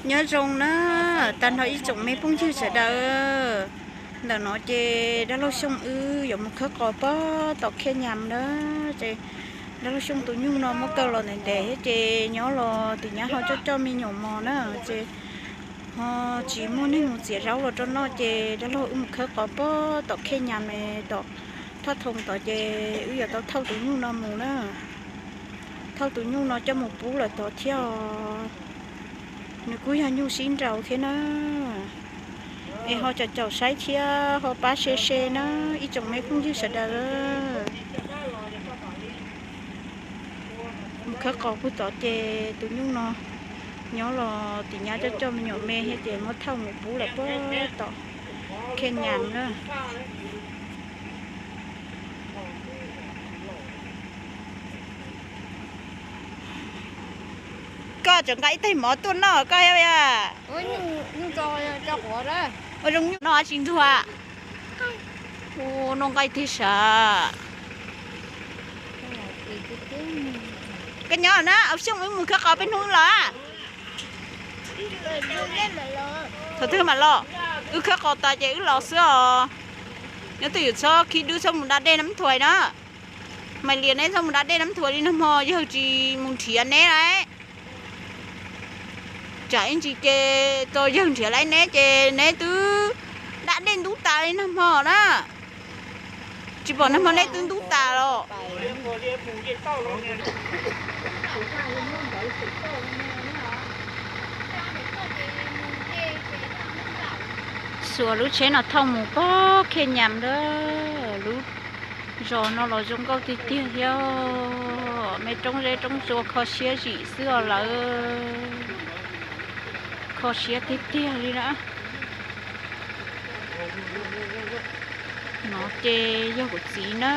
Nyob zoo na, tag nrho ib tsoom me phooj ywg sawv daws. Ntawm no ces dab laug Xyooj wb yuav mus khawb qos pog tom Khej Nyas na. Ces dab laug Xyooj tus nyuj no muab kaw los ntev ntev thiab ces nyob los tim nyab ho coj coj me nyuam mos na, ces ho tsis muaj neeg mus txiav zaub los rau noj ces dab laug wb mus khawb qos pog tom Khej Nyas es tom Thoj Thoo tod ces wb yuav tau thauj tus nyuj no mus na. Thauj tus nyuj no coj mus pub lawm tod thiab os. Nws kuj yog nyuj sib nraus thiab na. Es ho caum caum saib thiab ho pab share share na ib tsoom me phooj ywg sawv daws. Mus khawb qos pug tod ces tus nyuj no nyob los tim nyab coj coj me nyuam me thiab ces muab thauj mus pub lawm puag tom Khej Nyas na. Koj tseem nqa ib tais mov tuaj noj koj thiab a? Ua zoo nyuj noj dab tsi ntxuag? Ua noj nqaij tiag sav. Koj nyob na, Xyooj wb mus khawb qos peb hnub los a. Thaum twg mam los? Wb khawb qos tas ces wb los xwb os. Nyob twj ywm txhob khib dub txhob mus da dej Nab Thuais na. Maiv Lias neb txhob mus da dej Nab Thuais li nag hmo, yawg tsis mus nrhiav neb lauj. Tsam ib ntsis ces tau yawg nrhiav laiv neb ces neb twb da dej ntub tas li nag hmo na. Tsis pom nag hmo neb twb ntub tas los. Xuas lub tsheb no thauj mus pog Khej Nyas a. Lub zos no los zoo nkauj tiag tiag thiab. Me roob zeb roob tsuas kho siab zim xwb os lawv. Kho siab tiag tiag li na. No ces yog kuv txiv na.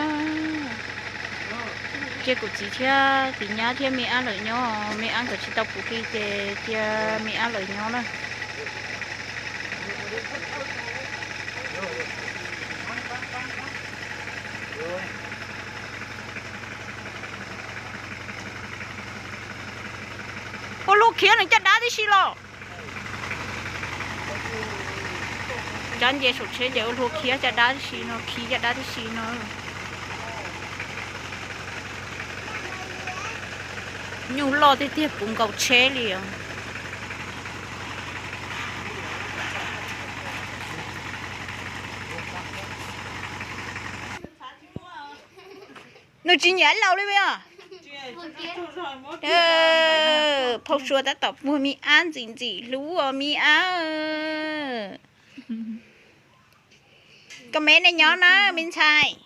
Cia kuv txiv thiab tiv nyab thiab me ab lawv nyob, me ab nkawd tsis tau puv hli ces cia me ab lawv nyob na. Ua luag khiav nws caj dab tib si los. Cov nce saum tsheb ces ua luag khiav caj dab tib si no, khi caj dab tib si no. Nyuj loj tiag tiag puv nkaus tsheb li os. Nws tsis nyiam laus li os. Phauj Sua tab tom puag me ab ntxim ntxim hlub os me ab. Koj me nej nyob na me ntxhais.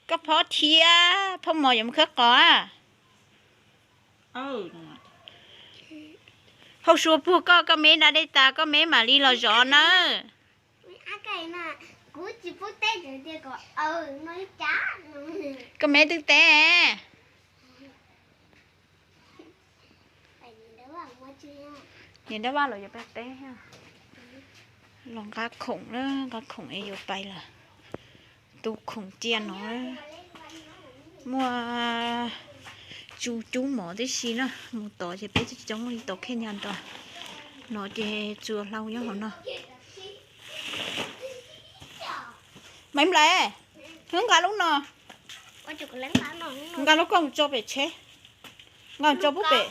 Koj phob thiab phauj mos yuav mus khawb qos. Phauj Sua puag koj, koj me da dej tas koj me mam li los zov nawb. Koj me twb teb. Niam dab vaj los yuav pais teb. Los nqa khoom na, nqa khoom es yuav pais lawm. Tu khoom cia no. Muaj tsu cub mov tib si na, mus tod ces peb coob li tod Khej Nyas ntawd. No ces tsuas hlau nyob hauv no. Maiv Nplaim, wb nqa lub no. Nqa lub koj mus tso pem tsheb. Nqa mus tso pub pem.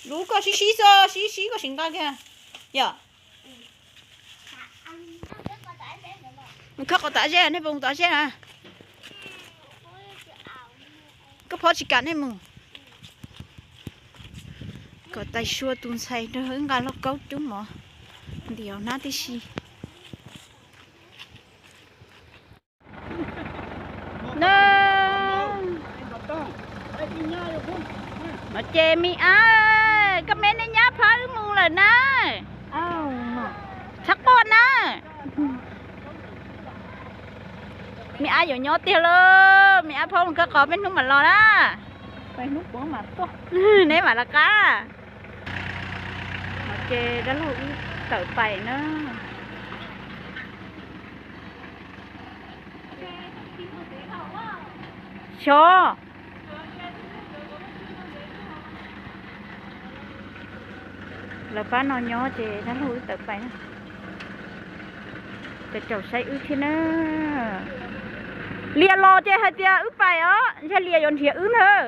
Lub koj sib sib xwb, sib sib koj sim nqa kiag. Yom. Mus khawb qos tom zeb, nej puas mus tom zeb na? Koj phob tsis kam nej mus. Kom tais Sua tus ntxhais nrog wb nqa lauj kaub cub mov ntiav hnab tib si. No ces me ab, koj me nej nyab phab wb mus lawm na. Txhob quaj na. Me ab yuav nyob tiag lauj, me ab phab mus khawb qos peb hnub mam los na. Neb mam los qab. Ces dab laug wb tawm pais na. Xyov. Lawv pab no nyob ces dab laug wb tawm pais na. Caum saib wb thiab na. Lias los ces hais tias wb pais os, ntshe Lias yuav nrhiav wb ntag.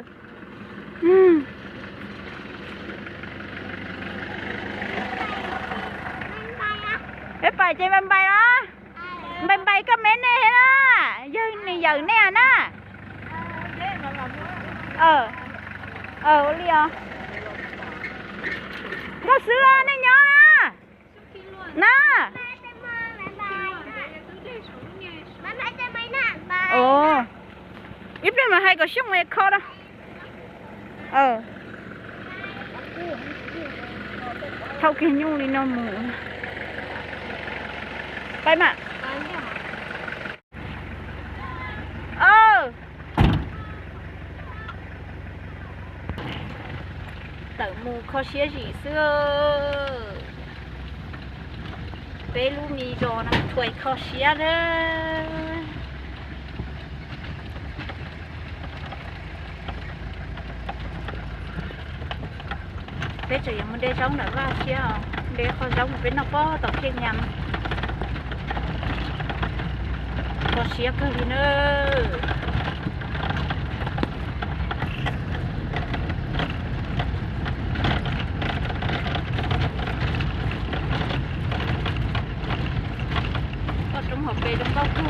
Peb pais ces npais npais los. Npais npais koj me nej na, yawg nws yawm nej na. Ua li os. Nkauj Xwb, nej nyob na. Na. Ib pliag mas hais kom Xyooj kho na. Thauj kiag nyuj li no mus. Pais mas. Tawm mus kho siab zim xwb. Peb lub me zos no thuam kho siab na. Peb tseem yuav mus de zaub ntawm vaj thiab os, de qhov zaub uas peb noj pob tom Khiaj Nyas. Kho siab kawg li na. Toj roob hauv pes zoo nkauj kawg.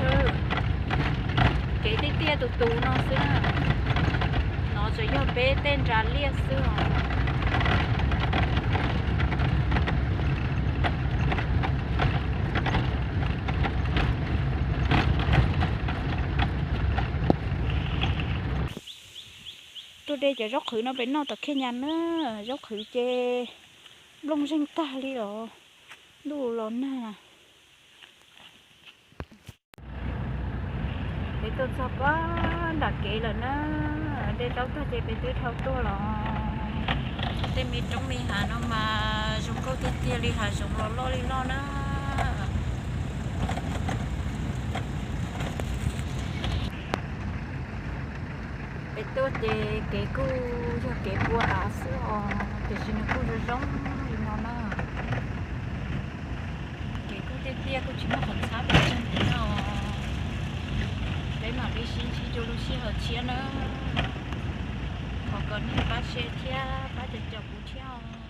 Kev tiaj tiaj tus tus no xwb na. No tsuas yog peb tej nra liaj xwb os. Tuaj de cov zaub qhwv no pem noj tom Khiaj Nyas na. Zaub qhwv ces nplooj zeeg tag li los ntuj los nag. Peb tuaj txog pem nram kev lawm na, de zaub tag ces peb twb dhau tuaj los. Tej me roob me hav no mas zoo nkauj tiag tiag li, hav zoov los loj li loj na. Peb tuaj ces kev kuj yog kev pua av xwb os, tiam sis nws kuj zoo zoo li no na. Kev kuj tiaj tiaj, kuj tsis muaj qhov txhab pes tsawg li no. Peb mam li sib ntsib rau lub sij hawm tshiab na. Thov kom nej pab share thiab pab caum caum kuv thiab os.